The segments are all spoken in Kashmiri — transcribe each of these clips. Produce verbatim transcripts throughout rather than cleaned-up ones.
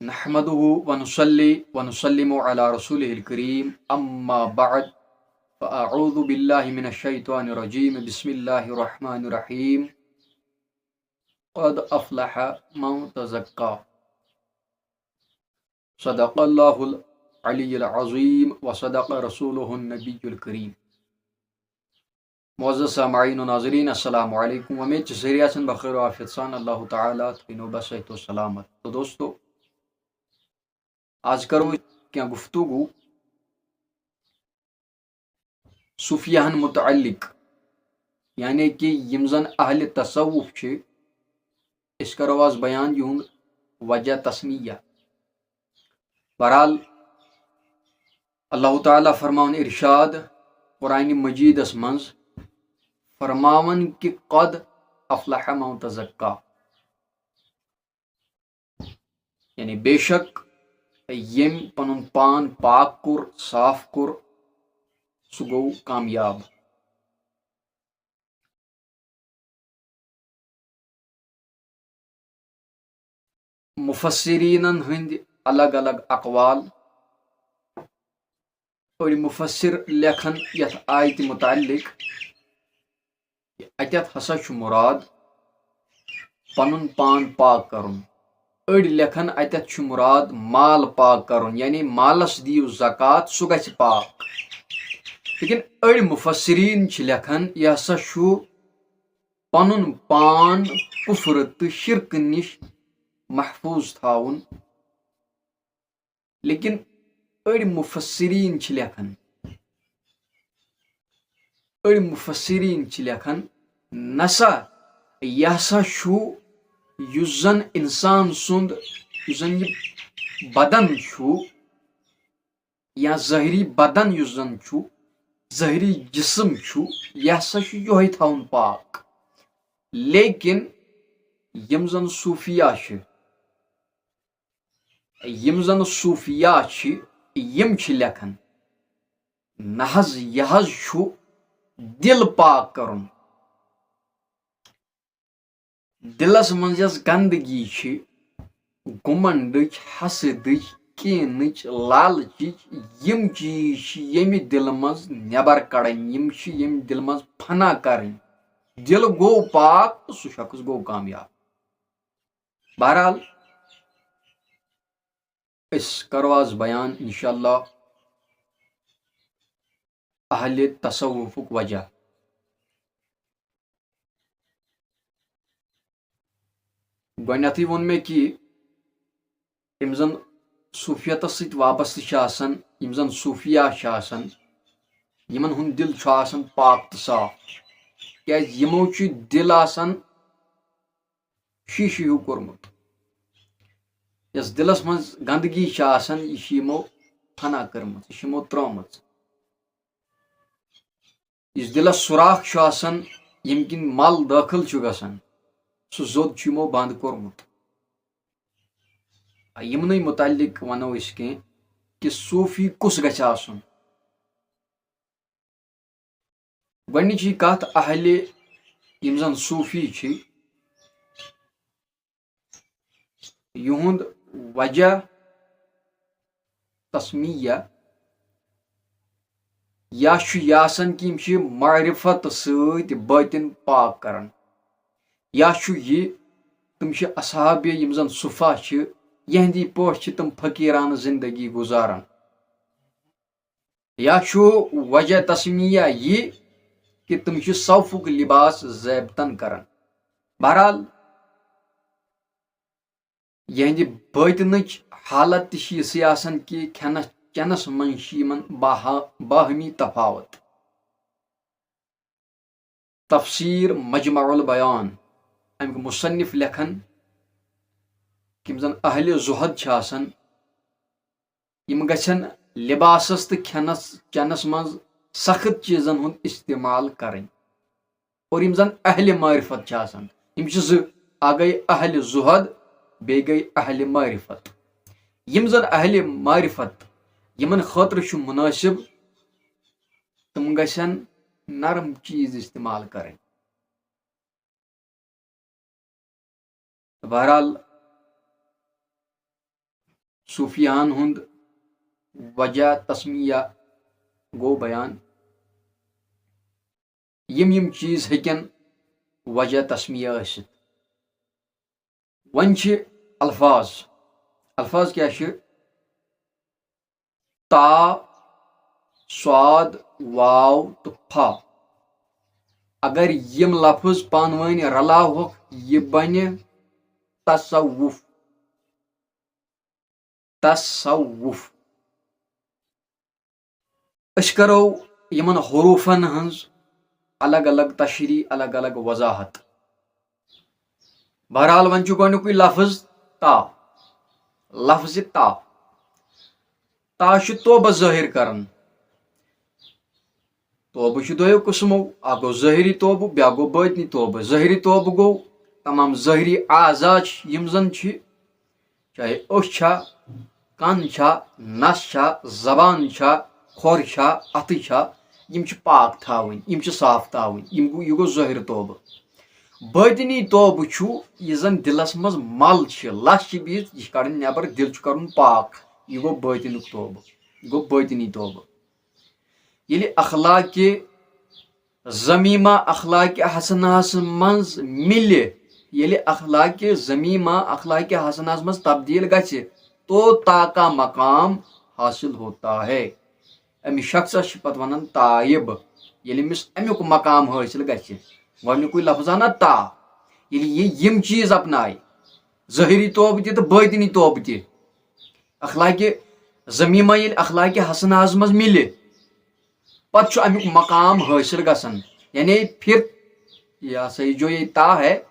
نحمده ونصلي ونسلم على رسوله الكريم، أما بعد، فأعوذ بالله من الشيطان الرجيم، بسم الله الرحمن الرحيم، قد أفلح من تزكى، صدق الله العلي العظيم، وصدق رسوله النبي الكريم. معزز سامعین و ناظرین، السلام علیکم۔ وۄمید چھِ سٲری آسن بخیر و عافیت سان۔ اللہ تعالیٰ تھٲینو بس صحت و سلامت۔ تو دوستو، آز کرو أسۍ کینٛہہ گفتگو صوفیاہن متعلق، یعنی کہِ یِم زن اہل تصوف چھِ، أسۍ کرو آز بیان یِہُنٛد وجہ تسمیہ۔ بہرحال، اللہ تعالیٰ فرماوان ارشاد قرآن مجیدس منٛز، فرماوان کہِ قد افلح من تزکا، یعنی بے شک ییٚمۍ پنُن پان پاک کوٚر، صاف کوٚر، سُہ گوٚو کامیاب۔ مفسرینن ہٕنٛدۍ الگ الگ اقوال۔ أڑۍ مفسر لیکھن یتھ آیتہِ متعلق، اتٮ۪تھ ہسا چھُ مراد پنُن پان پاک کرُن۔ أڑۍ لیکھن اتٮ۪تھ چھُ مراد مال پاک کرُن، یعنی مالس دِیِو زکوٰۃ، سُہ گژھِ پاک۔ لیکن أڑۍ مفسرین چھِ لیکھان، یہِ ہسا چھُ پنُن پان کفر تہٕ شرکہٕ نِش محفوظ تھاوُن۔ لیکن أڑۍ مفسرین چھِ لیکھان، أڑۍ مفسرین چھِ لیکھان، نسا، یہِ ہسا چھُ، یُس زن انسان سُنٛد، یُس زن یہِ بدن چھُ، یا ظٲہری بدن یُس زن چھُ، ظٲہری جسم چھُ، یہِ ہسا چھُ یِہوٚے تھاوُن پاک۔ لیکن یِم زن صوفیا چھِ، یِم زن صوفیا چھِ، یِم چھِ لیکھان، نہ حظ، یہِ حظ چھُ دِل پاک کرُن۔ دِلس منٛز یۄس گندگی چھِ، گُمنڈٕچ، حسدٕچ، کینٕچ، لالچٕچ، یِم چیٖز چھِ ییٚمہِ دِلہٕ منٛز نٮ۪بر کڑٕنۍ، یِم چھِ ییٚمہِ دِلہٕ منٛز فنا کرٕنۍ۔ دِل گوٚو پاک تہٕ سُہ شخص گوٚو کامیاب۔ بہرحال، أسۍ کرو آز بیان انشاءاللہ اہل تصوفُک وجہ۔ گۄڈٕنیتھٕے ووٚن مےٚ کہِ یِم زن صوفیتس سۭتۍ وابستہٕ چھِ آسان، یِم زن صوفیا چھِ آسان، یِمن ہُنٛد دِل چھُ آسان پاک تہٕ صاف، کیازِ یِمو چھُ دِل آسان شیٖشہٕ ہیوٗ کوٚرمُت۔ یۄس دِلس منٛز گندگی چھِ آسان، یہِ چھِ یِمو فنا کٔرمٕژ، یہِ چھِ یِمو ترٲومٕژ۔ یُس دِلس سوراخ چھُ آسان، ییٚمہِ کِنۍ مل دٲخل چھُ گژھان، سُہ زوٚد چھُ یِمو بنٛد کوٚرمُت۔ یِمنٕے مُتعلق وَنو أسۍ کینٛہہ کہِ صوٗفی کُس گژھِ آسُن۔ گۄڈٕنِچی کَتھ، اہلِ، یِم زَن صوٗفی چھِ، یِہُنٛد وجہ تسمیہ، یا چھُ یہِ آسان کہِ یِم چھِ معرفت سۭتۍ بٲطِن پاک کران، یا چھُ یہِ، تِم چھِ اصحاب، یِم زَن صُفا چھِ، یِہنٛدی پٲٹھۍ چھِ تِم فقیٖرانہٕ زندگی گُزاران۔ یا چھُ وجہ تسمیہ یہِ کہِ تِم چھِ صوفُک لباس زیبتن کران۔ بہرحال، یِہنٛدِ بٲطنٕچ حالت تہِ چھِ یِژھٕے آسان کہِ کھٮ۪نس چٮ۪نس منٛز چھِ یِمن باہا-، باہمی تفاوت۔ تفسیر مجمع البیان، اَمیُک مصنف لیکھان کہِ یِم زن اہلِ زہد چھِ آسان، یِم گژھن لباسس تہٕ کھٮ۪نس چٮ۪نس منٛز سخت چیٖزن ہُنٛد استعمال کرٕنۍ۔ اور یِم زن اہلِ معرفت چھِ آسان، یِم چھِ زٕ، اکھ گٔے اہلِ زہد، بیٚیہِ گٔے اہلِ معرفت۔ یِم زن اہلِ معرفت، یِمن خٲطرٕ چھُ مُنٲسِب، تِم گژھن نرم چیٖز استعمال کرٕنۍ۔ بہرحال، صوفیاہن ہُنٛد وجہ تسمیہ گوٚو بیان۔ یِم یِم چیٖز ہیٚکن وجہ تسمیہ ٲسِتھ۔ وۄنۍ چھِ الفاظ۔ الفاظ کیٛاہ چھِ؟ تا، صاد، واو تہٕ فا۔ اگر یِم لفظ پانہٕ ؤنۍ رلاوہوکھ، یہِ بنہِ تصوف۔ تصوف۔ أسۍ کرو یِمن حروفن ہٕنٛز الگ الگ تشریح، الگ الگ وضاحت۔ بہرحال، وۄنۍ چھُ گۄڈٕنیُکُے لفظ تا۔ لفظ تا۔ تا چھُ توبہٕ ظٲہِر کران۔ توبہٕ چھُ دۄیو قٕسمو، اکھ گوٚو ظٲہِری توبہٕ، بیٛاکھ گوٚو بٲطنی توبہٕ۔ ظٲہِری توبہٕ گوٚو تمام ظٲہِری اعضا چھِ، یِم زن چھِ، چاہے أچھ چھا، کن چھا، نس چھا، زبان چھا، کھۄر چھا، اتھٕ چھا، یِم چھِ پاک تھاوٕنۍ، یِم چھِ صاف تھاوٕنۍ۔ یِم گوٚو، یہِ گوٚو ظٲہِر توبہٕ۔ بٲطنی توبہٕ چھُ، یُس زن دِلس منٛز مل چھِ، لژھ چھِ بِہِتھ، یہِ چھُ کڑٕنۍ نٮ۪بر، دِل چھُ کرُن پاک۔ یہِ گوٚو بٲطنیُک توبہٕ، یہِ گوٚو بٲطنی توبہٕ۔ ییٚلہِ اخلاقِ ذمیمہ اخلاقِ حسنہس منٛز مِلہِ، ییٚلہِ اخلاقِ ذمیمہ اخلاقِ حسنہس منٛز تبدیل گژھِ، تو تا کا مقام حاصل ہوتا ہے۔ أمِس شخصس چھِ پتہٕ ونان تائب، ییٚلہِ أمِس امیُک مقام حٲصِل گژھِ۔ گۄڈٕنیُکُے لفظ آو نا تا۔ ییٚلہِ یہِ یِم چیٖز اپنایہِ، ظٲہِری توبہٕ تہِ تہٕ بٲطنی توبہٕ تہِ، اخلاقِ ذمیمہ ییٚلہِ اخلاقِ حسنہس منٛز مِلہِ، پتہٕ چھُ امیُک مقام حٲصِل گژھان۔ یعنی پھر، یہِ ہسا یہِ جو یہ تا ہے،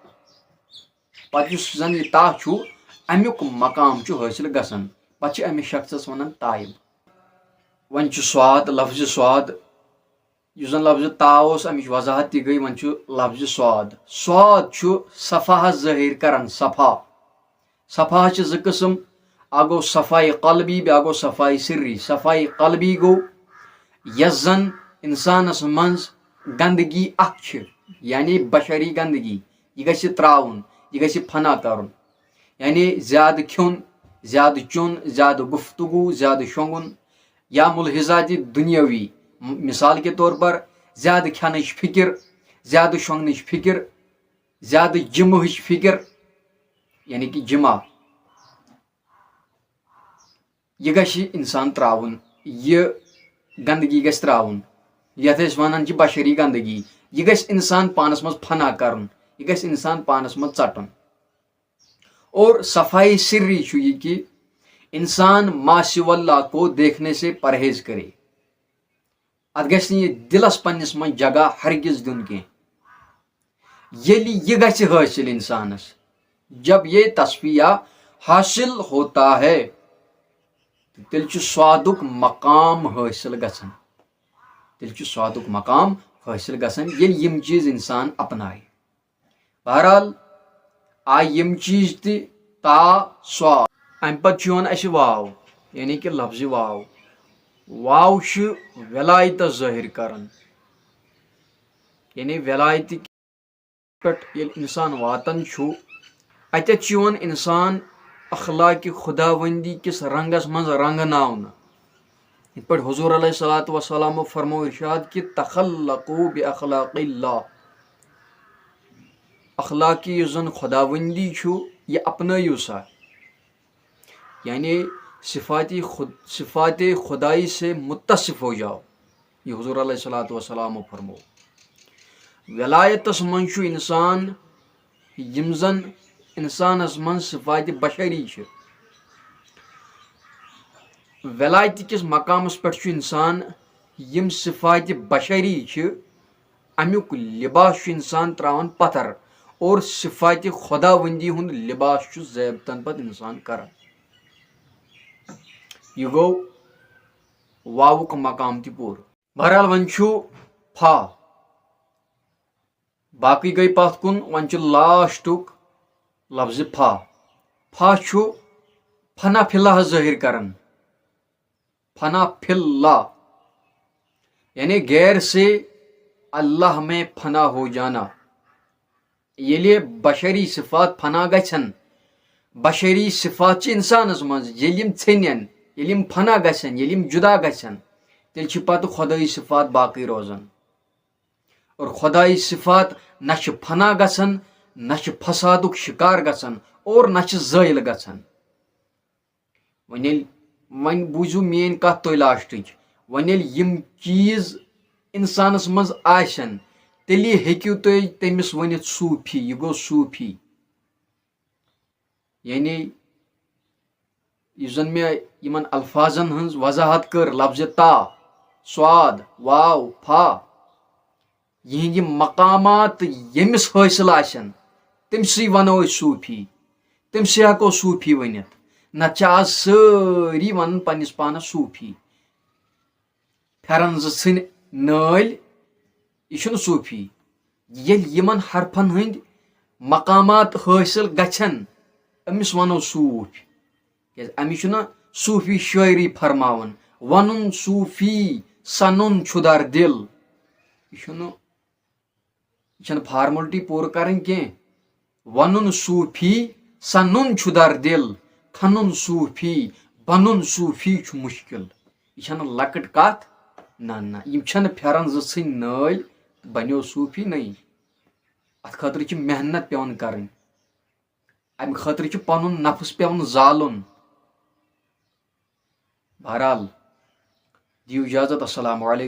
پتہٕ یُس زن یہِ تا چھُ، امیُک مقام چھُ حٲصِل گژھان۔ پتہٕ چھِ أمِس شخصس ونان تائب۔ وۄنۍ چھُ صاد، لفظِ صاد، یُس زن لفظِ تا اوس، امِچ وضاحت تہِ گٔے، وۄنۍ چھُ لفظِ صاد۔ صاد چھُ صفاہس ظٲہِر کران، صفا۔ صفاہس چھِ زٕ قٕسم، اکھ گوٚو صفائے قلبی، بیٛاکھ گوٚو صفائے سری۔ صفائے قلبی گوٚو یۄس زن انسانس منٛز گندگی اکھ چھِ، یعنی بشری گندگی، یہِ گژھِ ترٛاوُن، یہِ گژھِ فنا کرُن۔ یعنی زیادٕ کھیوٚن، زیادٕ چیوٚن، زیادٕ گفتگو، زیادٕ شۄنٛگُن، یا ملحوظاتِ دنیاوی، م-، مثال کے طور پر زیادٕ کھٮ۪نٕچ فکر، زیادٕ شۄنٛگنٕچ فکر، زیادٕ جمعٕچ فکر، یعنی کہ جمعہ۔ یہِ گژھِ انسان ترٛاوُن، یہِ گندگی گژھِ ترٛاوُن، یتھ أسۍ ونان چھِ بشری گندگی۔ یہِ گژھِ انسان پانس منٛز فنا کرُن، یہِ گژھِ انسان پانس منٛز ژٹُن۔ اور صفائی سری چھُ یہِ کہ انسان ما سوی اللہ کو دیکھنے سے پرہیز کرے۔ اتھ گژھِ نہٕ یہِ دِلس پننِس منٛز جگہ ہرگز دیُن کینٛہہ۔ ییٚلہِ یہِ گژھِ حٲصِل انسانس، جب یہ تصفیہ حاصل ہوتا ہے، تیٚلہِ چھُ صادُک مقام حٲصِل گژھان۔ تیٚلہِ چھُ صادُک مقام حٲصِل گژھان، ییٚلہِ یِم چیٖز انسان اپنایہِ۔ بہرحال، آیہِ یِم چیٖز تہِ تا، صاد۔ امہِ پتہٕ چھُ یِوان اسہِ واو، یعنی کہِ لفظِ واو۔ واو چھُ ولایتس ظٲہِر کران، یعنی ولایتٕکۍ پٮ۪ٹھ ییٚلہِ انسان واتان چھُ، اتٮ۪تھ چھُ یِوان انسان اخلاقِ خداوندی کِس رنگس منٛز رنگناونہٕ۔ یِتھ پٲٹھۍ حضور علیہ الصلوۃ والسلامو فرموو ارشاد کہ "تخلقوا باخلاق اللہ"، اخلاقِ یُس زن خداوندی چھُ، یہِ اپنٲیِو سا۔ یعنی صفاتِ خود-، صفاتِ خدائی سے متصف ہو جاؤ۔ یہِ حضور علیہ الصلوۃ والسلامو فرموو۔ ولایتس منٛز چھُ انسان، یِم زن انسانس منٛز صفاتِ بشری چھِ۔ ولایتہِ کِس مقامس پٮ۪ٹھ چھُ انسان، یِم صفاتِ بشری چھِ، امیُک لباس چھُ انسان تراوان پتھر اور صفاتِ خداوندی ہُنٛد لباس چھُ زیب تن پتہٕ انسان کران۔ یہِ گوٚو واوُک مقام تہِ پوٗرٕ۔ بہرحال، وۄنۍ چھُ فا، باقٕے گٔے پتھ کُن، وۄنۍ چھُ لاسٹُک لفظِ فا۔ فا چھُ فنا فی اللہ ظٲہِر کران۔ فنا فی اللہ، یعنی غیر سے اللہ میں فنا ہو جانا۔ ییٚلہِ بشری صفات فنا گژھن، بشری صفات چھِ انسانس منٛز، ییٚلہِ یِم ژھیٚنن، ییٚلہِ یِم فنا گژھن، ییٚلہِ یِم جدا گژھن، تیٚلہِ چھِ پتہٕ خۄدٲیی صفات باقٕے روزان۔ اور خۄدٲیی صفات نہ چھِ فنا گژھان، نہ چھِ فسادُک شکار گژھان، اور نہ چھِ زٲیِل گژھان۔ وۄنۍ ییٚلہِ، وۄنۍ بوٗزِو میٲنۍ کتھ تُہۍ لاسٹٕچ۔ وۄنۍ ییٚلہِ یِم چیٖز انسانس منٛز آسن، تیٚلہِ ہیٚکِو تُہۍ تٔمِس ؤنِتھ صوٗفی، یہِ گوٚو صوٗفی۔ یعنی یُس زن مےٚ یِمن الفاظن ہٕنٛز وضاحت کٔر، لفظِ تا، صاد، واو، فا، یِہنٛدۍ یِم مقامات ییٚمِس حٲصِل آسن، تٔمۍ سٕے ونو أسۍ صوٗفی، تٔمۍ سٕے ہٮ۪کو صوٗفی ؤنِتھ۔ نتہٕ چھِ آز سٲری ونان پننِس پانس صوٗفی۔ پھٮ۪رن زٕ ژھٕنۍ نٲلۍ، یہِ چھُنہٕ صوٗفی۔ ییٚلہِ یِمن حرفن ہٕنٛدۍ مقامات حٲصِل گژھن، أمِس ونو صوٗفۍ۔ کیازِ أمِس چھُنہٕ صوٗفی شٲعری فرماوان۔ ونُن صوٗفی، سنُن چھُ در دِل۔ یہِ چھُنہٕ، یہِ چھَنہٕ فارملٹی پوٗرٕ کرٕنۍ کینٛہہ۔ ونُن صوٗفی، سنُن چھُ در دِل، کھنُن صوٗفی، بنُن صوٗفی چھُ مُشکِل۔ یہِ چھَنہٕ لۄکٕٹ کتھ، نہ، نہ، یِم چھَنہٕ پھٮ۪رن زٕ ژھٕنۍ نٲلۍ، بنیو صوٗفی نٔے۔ اتھ خٲطرٕ چھِ محنت پٮ۪وان کرٕنۍ، امہِ خٲطرٕ چھُ پنُن نفس پٮ۪وان زالُن۔ بہرحال، دِیِو اجازت، السلام علیکم۔